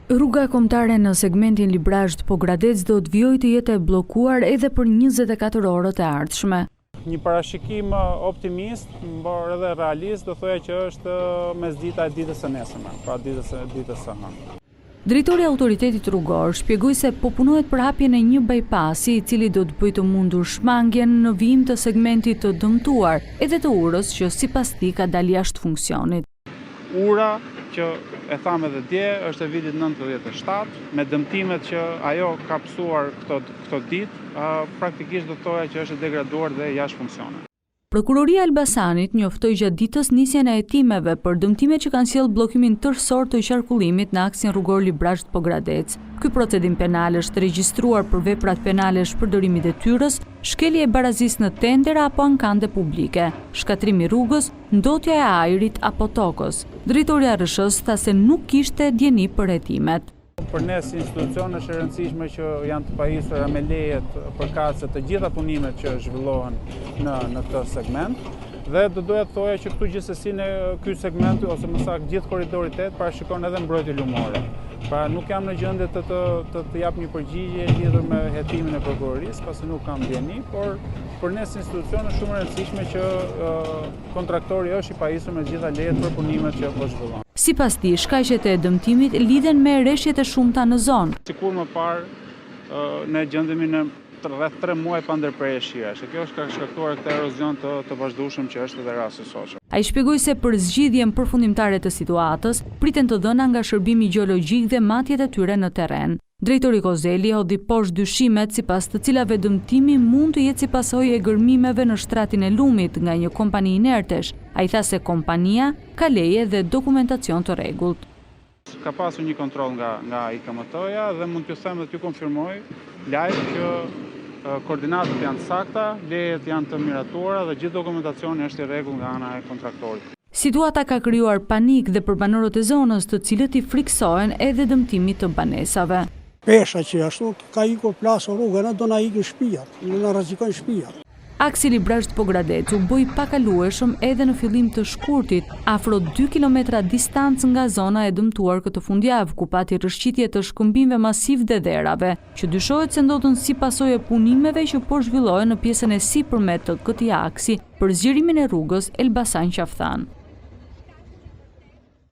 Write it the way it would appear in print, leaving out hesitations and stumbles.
Rruga kombëtare në segmentin Librazhd-Pogradec do të vijojë të jetë e bllokuar edhe për 24 orët e ardhshme. Një parashikim optimist, por edhe realist, do thoja që është mesdita e ditës së nesërme, pra ditës së ditës së hënë. Drejtori i Autoritetit Rrugor shpjegoi se po punohet për hapjen e një bypassi i cili do të bëjë të mundur shmangien në vijim të segmentit të dëmtuar, edhe të urës që sipas tij ka dalë jashtë funksionit. Ura, që e thamë edhe dje, është e vitit 97, me dëmtimet që ajo ka pësuar këto, këto ditë, praktikisht do të thoja që është e degraduar dhe jashtë funksionit. Prokuroria e Elbasanit njoftoi gjatë ditës nisjen e hetimeve për dëmtimet që kanë sjellë bllokimin tërësor të qarkullimit në aksin rrugor Librazhd-Pogradec. Ky procedim penal është regjistruar për veprat penale shpërdorim i detyrës, shkelje e barazisë në tendera apo ankande publike, shkatërrim i rrugës, ndotja e ajrit apo tokës. Drejtori i ARRSH-së tha se nuk kishte dijeni për hetimet. Për ne si institucion është e rëndësishme që janë të pajisura me lejet përkatëse të gjitha punimet që zhvillohen në në këtë segment. Dhe do doja të thoja që këtu gjithsesi në ky segment ose më saktë gjithë korridori 8 parashikon edhe mbrojtje lumore. Pra nuk jam në gjendje të të të, të jap një përgjigje lidhur me hetimin e prokurorisë, pasi nuk kam dijeni, por Për ne si institucion është shumë e rëndësishme që kontraktori është i pajisur me të gjitha lejet për punimet që po zhvillon. Sipas tij, shkaqet e dëmtimit lidhen me reshjet e shumta në zonë. Si kurrë më parë, ne gjendemi në rreth 3 muaj pa ndërprerje shirash, e kjo ka shkaktuar këtë erozion të, të vazhdueshëm që është edhe rasti i sotshëm. Ai shpjegoi se për zgjidhjen përfundimtare të situatës, priten të dhëna nga shërbimi gjeologjik dhe matjet e tyre në terren. Drejtori Kozeli hodhi poshtë dyshimet sipas të cilave dëmtimi mund të jetë si pasojë e gërmimeve në shtratin e lumit nga një kompani inertesh. Ai tha se kompania ka leje dhe dokumentacion të rregullt. Ka pasur një kontroll nga nga IKMT-ja dhe mund t'ju them dhe t'ju konfirmoj live që koordinatat janë të sakta, lejet janë të miratuara dhe gjithë dokumentacioni është i rregullt nga ana e kontraktorit. Situata ka krijuar panik dhe për banorët e zonës, të cilët i frikësohen edhe dëmtimit të banesave. Pesha që ashtu ka ikur plasur rrugën, do na ikin shtëpiat, do na rrezikojnë shtëpiat. Aksi Librazhd-Pogradec u bë i pakalueshëm edhe në fillim të shkurtit, afro dy kilometra distancë nga zona e dëmtuar këtë fundjavë, ku pati rrëshqitje të shkëmbinjve masivë dhe dherave, që dyshohet se ndodhën si pasojë e punimeve që po zhvillohen në pjesën e sipërme të këtij aksi, për zgjerimin e rrugës Elbasan-Qafë Thanë.